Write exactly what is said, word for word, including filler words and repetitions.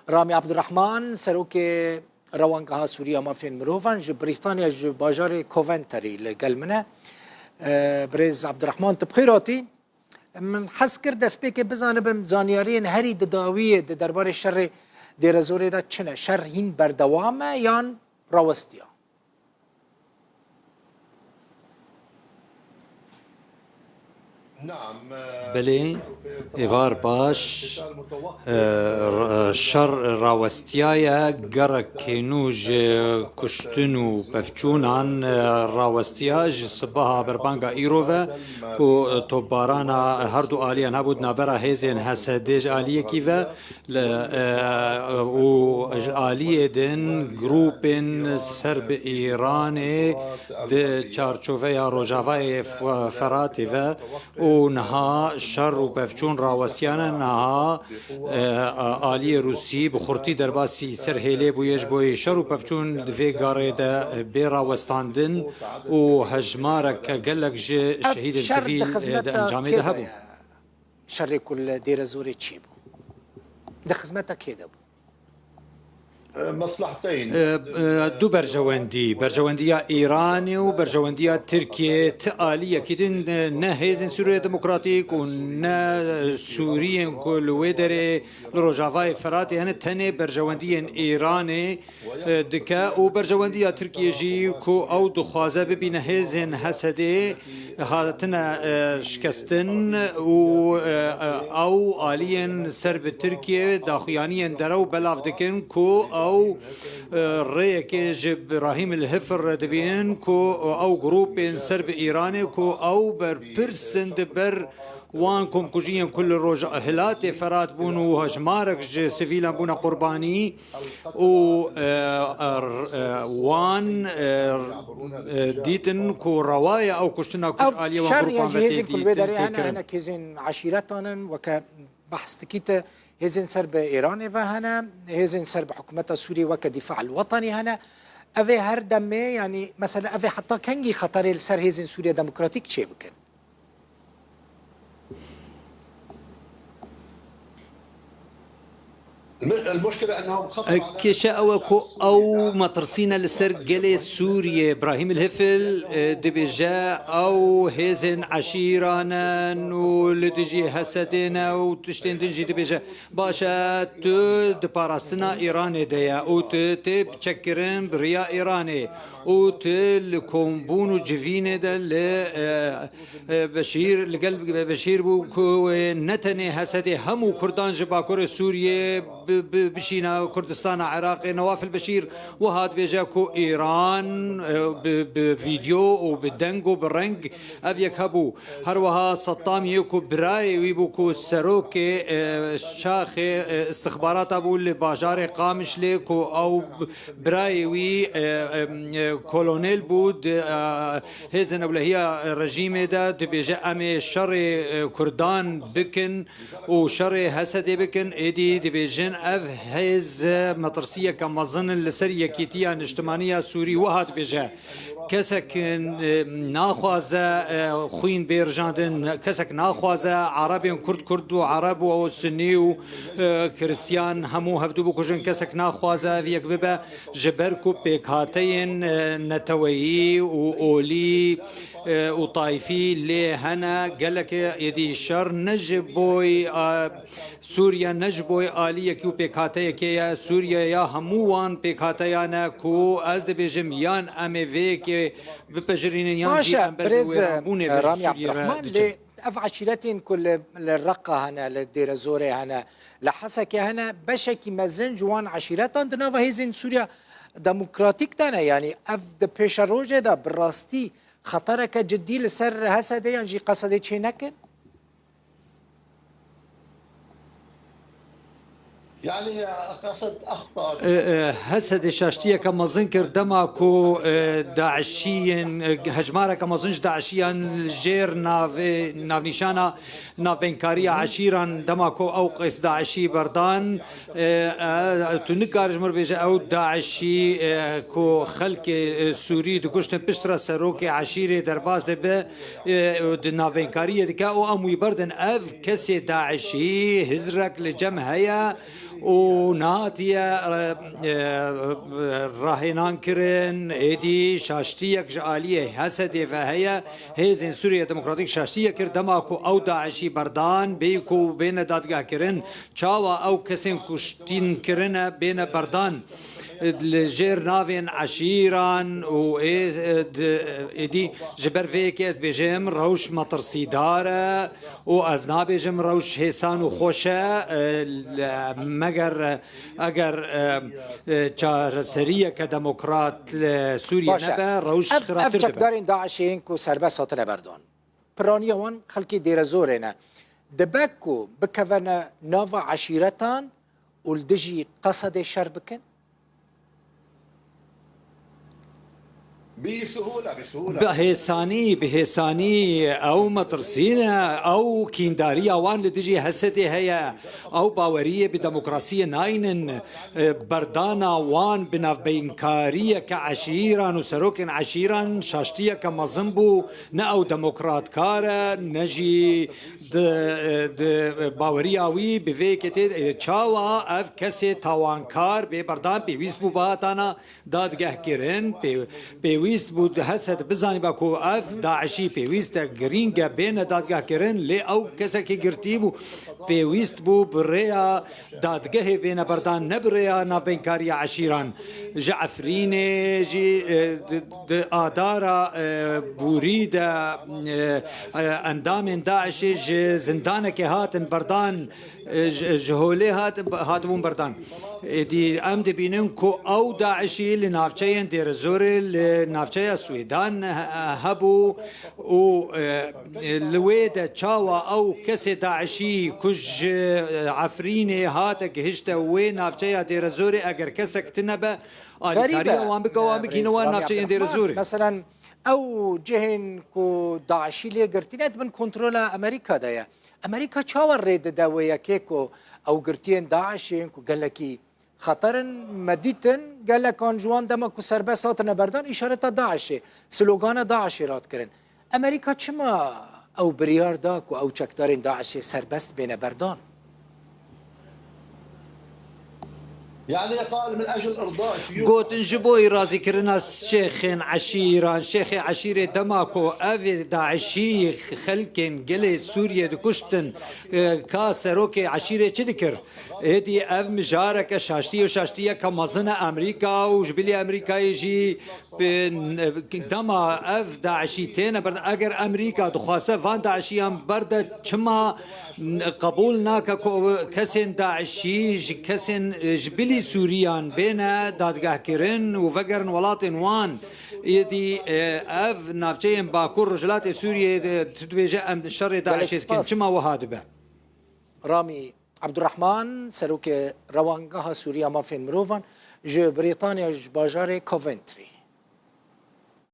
Ramî Abdurrahman, serokê Rewangeha Sûrî ya Mafên Mirovan ji Brîtanya, ji bajarê Coventry li gel min e. E, birêz Abdurrahman, tu bi xêr hatî. Min hez kir destpêkê bizanibim, zanyariyên herî di dawiyê di derbarê şerê Dêrezorê de çi ne? Şer hîn berdewam e yan rawestiya? Belê, êvar baş. E, r-, şer rawestiyaye, gerek nû ji kuştin û pevçûnan, e, rawestiya ji sibaha berbanga îro ve ku topbarana her du aliyan hebû di navbera hêzên H S D ji aliyekî ve, Li, e, û ji aliyê din grûpên ser bi Îranê di çarçoveya Rojavayê F-, Feratê ve û niha şer û pevçûn rawestiyane, niha, e, aliyê Rûsî bi xurtî derbasî ser hêlê bûye, ji bo yê şer û pevçûn di vê garê de bê rawestandin û hejmarek gelek ji şehîdên sivîl, e, di encamê de hebû. Şerê ku li Dêrezorê çêbû, di xizmeta kê de bû? E, e, du berjewendî, berjewendiya Îranê û berjewendiya Tirkiyê, ti aliyekî din, e, ne Hêzên Sûriya Demokratîk û ne Sûriyên ku li wê derê li Rojavayê Feratê hene, tenê berjewendiyên Îranê e, dike û berjewendiya Tirkiyê jî ku ew dixwaze bibîne hêzên H S D'ê hatine, e, şikestin û, e, e, ew aliyên ser bi Tirkiyê daxuyaniyên derew belav dikin ku ew, e, rêyekê ji Brahîm el Hifir re dibînin ku ew grûpên ser bi Îranê ku ew berpirs in di ber wan komkujiyên ku li Rojhilatê Ferat bûn û hejmarek ji sivîlan bûne qurbanî û, e, e, r-, e, wan, e, e, dîtin ku rewa ye ew kuştina ku ji aliyê wan grûpan ve tê dîtin, tê kirin. Ev şer, yan jî hêzên ku li wê derê hene, hinek hêzên eşîretan in, weke behs dikî te, hêzên ser bi Îranê ve hene, hêzên ser bi hikûmeta Sûriyê weke Dîfa el Wetenî hene. Ev ê her demê, yanî, mesela, ev ê heta kengî xeterê li ser hêzên Sûriya Demokratîk çê bikin? Kêşe ew e ku ew metirsîne li ser gelê Sûriyê. Brahîm el Hifil, e, dibêje ew hêzên eşîran in û li dijî H S D'ê ne û tiştên din jî dibêje. Baş e, tu di parastina Îranê de ye û tu tê çekkirin bi riya Îranê û tu li kombûn û civînê de li, e, e, Beşîr, li gel Beşîr bû ku, e, ne tenê H S D'ê, hemû Kurdan ji Bakurê Sûriyê bi, bi, bişîne Kurdistana Iraqê. Newaf el Beşîr wiha dibêje ku Îran, e, bi, bi vîdeo û bi deng û bi reng ev yek hebû. Her wiha Settamiyê ku birayê wî bû ku serokê, e, şaxê, e, istixbarata bû li bajarê Qamişlê ku ew b-, birayê wî, e, e, e, kolonel bû di, e, hêzên ewlehiya rejîmê de, dibêje, "Em ê şerê, e, Kurdan bikin û şerê H S D'ê bikin." Êdî dibêjin, ev hêz metirsiyeke mezin li ser yekîtiya niştimanî ya Sûrî. Wiha dibêje, Kesek, e, naxwaze, e, xwîn bê rijandin, kesek naxwaze Erebên Kurd, Kurd û Ereb û Sunî û, e, Kristiyan hemû hevdu bikujin, kesek naxwaze ev yek bibe, ji ber ku pêkhateyên, e, neteweyî û olî, e, û taîfî lê hene. Gelek êdî şer ne ji boy, e, Sûriye ne ji boy aliyekî û pêkhateyekê ye. Sûriye ya hemû wan pêkhateyan e ku ez dibêjim yan em ê vê yekê bipejirînin yan jî em ber bi wêranbûnê ve ji Sûriyê re diçin. Baş e, birêz, e, Ramî Ebdurehman, lê ev eşîretên ku li, li Reqa hene, li Dêrezorê hene, li Hesekê hene, beşekî mezin ji wan eşîretan di nava hêzên Sûriya Demokratîk de ne. Yanî ev di pêşerojê de bi rastî xetereke cidî li ser H S D'ê yan jî Qesedê çê nekin? E, e, H S D'ê şaştiyeke mezin kir dema ku, e, DAIŞî yên, e, hejmareke mezin ji DAIŞî yan li jêr navê, navnîşana navbeynkariya eşîran, dema ku ew qês DAIŞî berdan, e, e, tu nikare ji mir bêje ew DAIŞî, e, ku xelkê, e, Sûrî dikuştin piştre serokê eşîrê derbas dibe, e, di navbeynkariye dike û em wî berdin. Ev kesê DAIŞî hizrek li cem heye û nehatiye e, e, rahênan kirin. Êdî şaştiyek ji aliyê Hesedê ve heye. Hêzên Sûriye Demokratîk şaştiye kir dema ku ew DAIŞî berdan bêyî ku bêne dadgehkirin. Çawa ew kesên kuştin kirine bêne berdan? Li jêr navên eşîran û ê, êdî ji ber vê yekê ez bêjim rewş metirsîdar e. û ez nabêjim rewş hêsan û xweş e, e, le-, meger, e, eger, e, e, çareseriyeke demokrat li Sûriye Baş e. nebe, rewş Ev, ev xirabtir dibe. Çekdarên DAIŞê yên ku serbest hatine berdan, piraniya wan xelkê Dêrezorê ne. Dibe ku bikevene nava eşîretan û li dijî Qesedê şer bikin? Bi hêsanî, bi hêsanî ew metirsî ne, ew kîndariya wan li dijî Hesedê heye, ew baweriyê bi demokrasiyê naynin. E, berdana wan bi navbeynkariyeke eşîran û serokên eşîran şaştiyeke mezin bû, ne ew demokratkar e, ne jî di, di baweriya wî bi vê yekê tê, e, çawa ev kesê tawankar bê berdan pêwîst bû bihatana dadgehkirin, pê-, pêwîst bû Hesed bizaniba ku ev DAIŞî pêwîst e, girîng e, bêne dadgehkirin, lê ew kesekî girtî bû, pêwîst bû bi rêya dadgehê bêne berdan, ne bi rêya navbeynkariya eşîran. Ji Efrînê jî, e, di, di adara, e, borî de, e, e, endamên DAIŞê ji zindanekê hatin berdan, e, ji, ji holê hat, hatibûn berdan. Êdî em dibînin ku ew DAIŞî li navçeyên Dêrezorê, li navçeya Swêdan he-, hebû û, e, li wê de çawa ew kesê DAIŞî ku ji, e, Efrînê hate gihişte wê navçeya Dêrezorê, eger kesek tune be, alîkariya wan bike, wan bigihîne wan navçeyên Dêrezorê. Meselen, ew cihên ku DAIŞî lê girtîne, di bin kontrola Amerîka de ye. Amerîka çawa rê dide wê yekê ku ew girtiyên DAIŞê yên ku gelekî xeter in, me dîtin, gelekan ji wan dema ku serbest hatine berdan, îşareta DAIŞê, slogana DAIŞê radikirin. Amerîka çima ew biryar da ku ew çekdarên DAIŞê serbest bêne berdan? يعني قال من أجل إرضاء شيوخ Gotin ji bo razîkirina şêxên eşîran, şêxê eşîrê dema ku ev DAIŞî xelkên gelê Sûriyê dikuştin, e, ka serokê eşîrê çi dikir? Êdî ev mijareke şaştî û şaştiyeke mezin e. Amerîka û ji bilî Amerîkayê jî bi, dema ev DAIŞî têne berde, eger Amerîka dixwaze van DAIŞiyan berde, çima qebûl nake ku kesên DAIŞî ji kesên, e, ji bilî Sûriyan bêne dadgehkirin û vegerin welatên wan? Êdî, e, ev navçeyên Bakur Rojhilatê Sûriyê de, tu dibêje em şerê DAIŞê dikin. Çima wiha dibe? Ramî Abdurrahman, serokê Rewangeha Sûriya Mafên Mirovan ji Brîtanya, ji bajarê Coventry.